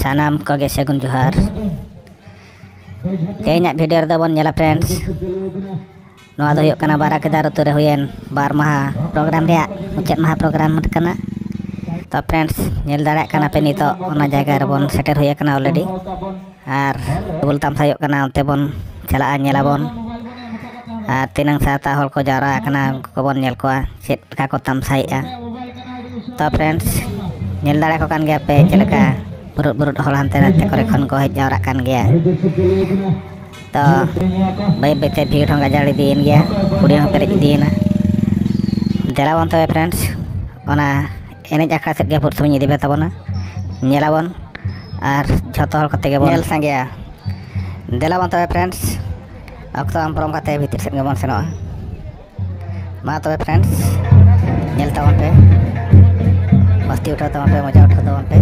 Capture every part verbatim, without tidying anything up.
ᱥᱟᱱᱟᱢ ᱠᱚᱜᱮ ᱥᱟᱹᱜᱩᱱ ᱡᱚᱦᱟᱨ᱾ ᱛᱮᱦᱮᱧᱟᱜ ᱵᱷᱤᱰᱤᱭᱳ ᱨᱮᱫᱚ ᱵᱚᱱ ᱧᱮᱞᱟ friends, ᱱᱚᱣᱟ ᱫᱚ ᱦᱩᱭᱩᱜ ᱠᱟᱱᱟ ᱵᱟᱨᱟᱠᱮᱫᱟ ᱟᱹᱛᱩ ᱨᱮ ᱦᱩᱭᱮᱱ ᱵᱟᱨ ᱢᱟᱦᱟ ᱯᱨᱳᱜᱨᱟᱢ ᱨᱮᱭᱟᱜ ᱢᱩᱪᱟᱹᱫ ᱢᱟᱦᱟ ᱯᱨᱳᱜᱨᱟᱢ ᱠᱟᱱᱟ᱾ ᱛᱚ friends, ᱧᱮᱞ ᱫᱟᱲᱮᱭᱟᱜ ᱠᱟᱱᱟ ᱯᱮ ᱱᱤᱛᱚᱜ ᱚᱱᱟ ᱡᱟᱭᱜᱟ ᱨᱮᱵᱚᱱ ᱥᱮᱴᱮᱨ ᱦᱩᱭ ᱟᱠᱟᱱᱟ already᱾ ᱟᱨ ᱵᱩᱞ ᱛᱟᱢᱥᱟᱭᱚᱜ ᱠᱟᱱᱟ, ᱚᱱᱛᱮ ᱵᱚᱱ ᱪᱟᱞᱟᱜᱼᱟ, ᱧᱮᱞᱟᱵᱚᱱ᱾ ᱟᱨ ᱛᱤᱱᱟᱹᱝ ᱥᱟᱶᱛᱟ ᱦᱚᱲ ᱠᱚ ᱡᱟᱣᱨᱟ ᱟᱠᱟᱱᱟ, ᱩᱱᱠᱩ ᱠᱚᱵᱚᱱ ᱧᱮᱞ ᱠᱚᱣᱟ ᱪᱮᱫ ᱞᱮᱠᱟ ᱠᱚ ᱛᱟᱢᱥᱟᱭᱮᱫᱼᱟ᱾ ᱛᱚ friends, ᱧᱮᱞ ᱫᱟᱲᱮ ᱠᱚ ᱠᱟᱱ ᱜᱮᱭᱟ ᱯᱮ ᱪᱮᱫ ᱞᱮᱠᱟ ᱵᱩᱨᱩᱫ ᱵᱩᱨᱩᱫ ᱦᱚᱲ ᱦᱟᱱᱛᱮ ᱱᱟᱛᱮ ᱠᱚᱨᱮ ᱠᱷᱚᱱ ᱠᱚ ᱦᱮᱡ ᱡᱟᱣᱨᱟᱜ ᱠᱟᱱ ᱜᱮᱭᱟ᱾ ᱛᱚ ᱵᱟᱹᱭ ᱵᱟᱹᱭᱛᱮ ᱵᱷᱤᱲ ᱦᱚᱸ ᱜᱟᱡᱟᱲ ᱤᱫᱤᱭᱮᱱ ᱜᱮᱭᱟ, ᱠᱩᱲᱤ ᱦᱚᱸ ᱯᱮᱨᱮᱡ ᱤᱫᱤᱭᱮᱱᱟ᱾ ᱫᱮᱞᱟ ᱵᱚᱱ ᱛᱚᱵᱮ friends, ᱚᱱᱟ ᱮᱱᱮᱡ ᱟᱠᱷᱲᱟ ᱥᱮᱫ ᱜᱮ ᱵᱷᱩᱨ ᱥᱩᱢᱤᱧ ᱤᱫᱤ ᱯᱮ ᱛᱟᱵᱚᱱᱟ, ᱧᱮᱞᱟᱵᱚᱱ᱾ ᱟᱨ ᱡᱷᱚᱛᱚ ᱦᱚᱲ ᱠᱚᱛᱮ ᱜᱮᱵᱚᱱ ᱧᱮᱞ ᱥᱟᱸᱜᱮᱭᱟ᱾ ᱫᱮᱞᱟ ᱵᱚᱱ ᱛᱚᱵᱮ friends, ᱚᱠᱛᱚ ᱮᱢ ᱯᱟᱨᱚᱢ ᱠᱟᱛᱮ ᱵᱷᱤᱛᱤᱨ ᱥᱮᱫ ᱜᱮᱵᱚᱱ ᱥᱮᱱᱚᱜᱼᱟ᱾ ᱢᱟ ᱛᱚᱵᱮ friends, ᱧᱮᱞ ᱛᱟᱵᱚᱱ ᱯᱮ, ᱢᱟᱥᱛᱤ ᱩᱴᱷᱟᱹᱣ ᱛᱟᱵᱚᱱ ᱯᱮ, ᱢᱚᱡᱟ ᱩᱴᱷᱟᱹᱣ ᱛᱟᱵᱚᱱ ᱯᱮ᱾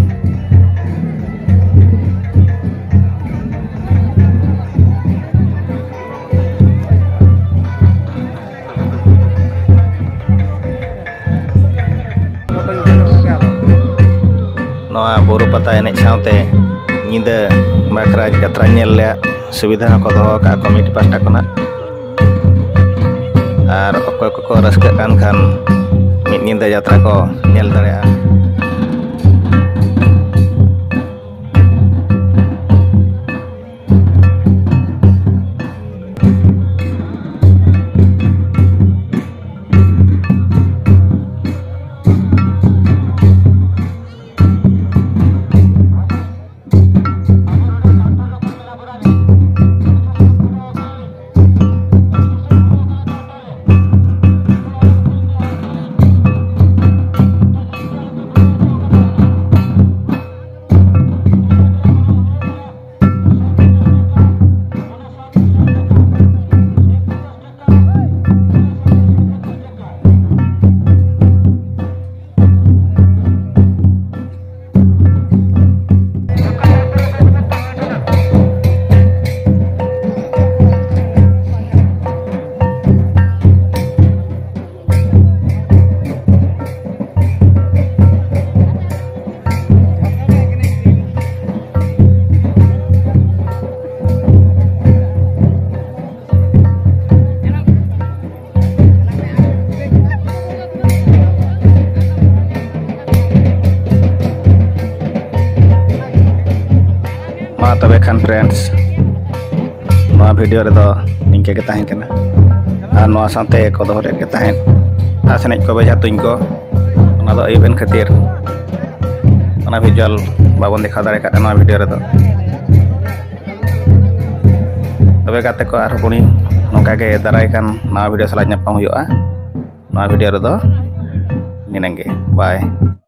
ᱱᱚᱣᱟ ᱵᱩᱨᱩ ᱯᱟᱛᱟ ᱮᱱᱮᱡ ᱥᱟᱶᱛᱮ ᱧᱤᱫᱟᱹ ᱵᱟᱠᱷᱨᱟ ᱡᱟᱛᱨᱟ ᱧᱮᱞ ᱨᱮᱭᱟᱜ ᱥᱩᱵᱤᱫᱷᱟ ᱦᱚᱸᱠᱚ ᱫᱚᱦᱚ ᱟᱠᱟᱫᱼᱟ ᱠᱚᱢᱤᱴᱤ ᱯᱟᱦᱴᱟ ᱠᱷᱚᱱᱟᱜ᱾ ᱟᱨ ᱚᱠᱚᱭ ᱠᱚᱠᱚ ᱨᱟᱹᱥᱠᱟᱹᱜ ᱠᱟᱱ ᱠᱷᱟᱱ, ᱢᱤᱫ ᱧᱤᱫᱟᱹ ᱡᱟᱛᱨᱟ ᱠᱚ ᱧᱮᱞ ᱫᱟᱲᱮᱭᱟᱜᱼᱟ᱾ ᱢᱟ ᱛᱚᱵᱮ ᱠᱷᱟᱱ friends, ᱱᱚᱣᱟ video ᱨᱮᱫᱚ ᱱᱤᱝᱠᱟᱹ ᱜᱮ ᱛᱟᱦᱮᱸ ᱠᱟᱱᱟ᱾ ᱟᱨ ᱱᱚᱣᱟ ᱥᱟᱶᱛᱮ ᱠᱚ ᱫᱚᱦᱚ ᱞᱮᱫ ᱜᱮ ᱛᱟᱦᱮᱸᱫ ᱯᱷᱟᱸᱥ ᱮᱱᱮᱡ ᱠᱚ, ᱵᱮᱡᱷᱟ ᱛᱩᱧ ᱠᱚ, ᱚᱱᱟ ᱫᱚ ᱟᱹᱭᱩᱵ ᱮᱱ ᱠᱷᱟᱹᱛᱤᱨ ᱚᱱᱟ visual ᱵᱟᱵᱚᱱ ᱫᱮᱠᱷᱟᱣ ᱫᱟᱲᱮ ᱠᱟᱜ ᱠᱟᱱᱟ ᱱᱚᱣᱟ video ᱨᱮᱫᱚ᱾ ᱛᱚᱵᱮ ᱜᱟᱛᱮ ᱠᱚ, ᱟᱨᱦᱚᱸ ᱵᱚᱱ ᱱᱚᱝᱠᱟ ᱜᱮ ᱫᱟᱨᱟᱭ ᱠᱟᱱ ᱱᱟᱣᱟ video ᱥᱟᱞᱟᱜ ᱧᱟᱯᱟᱢ ᱦᱩᱭᱩᱜᱼᱟ᱾ ᱱᱚᱣᱟ video ᱨᱮᱫᱚ ᱱᱤᱱᱟᱹᱝ ᱜᱮ᱾ Bye᱾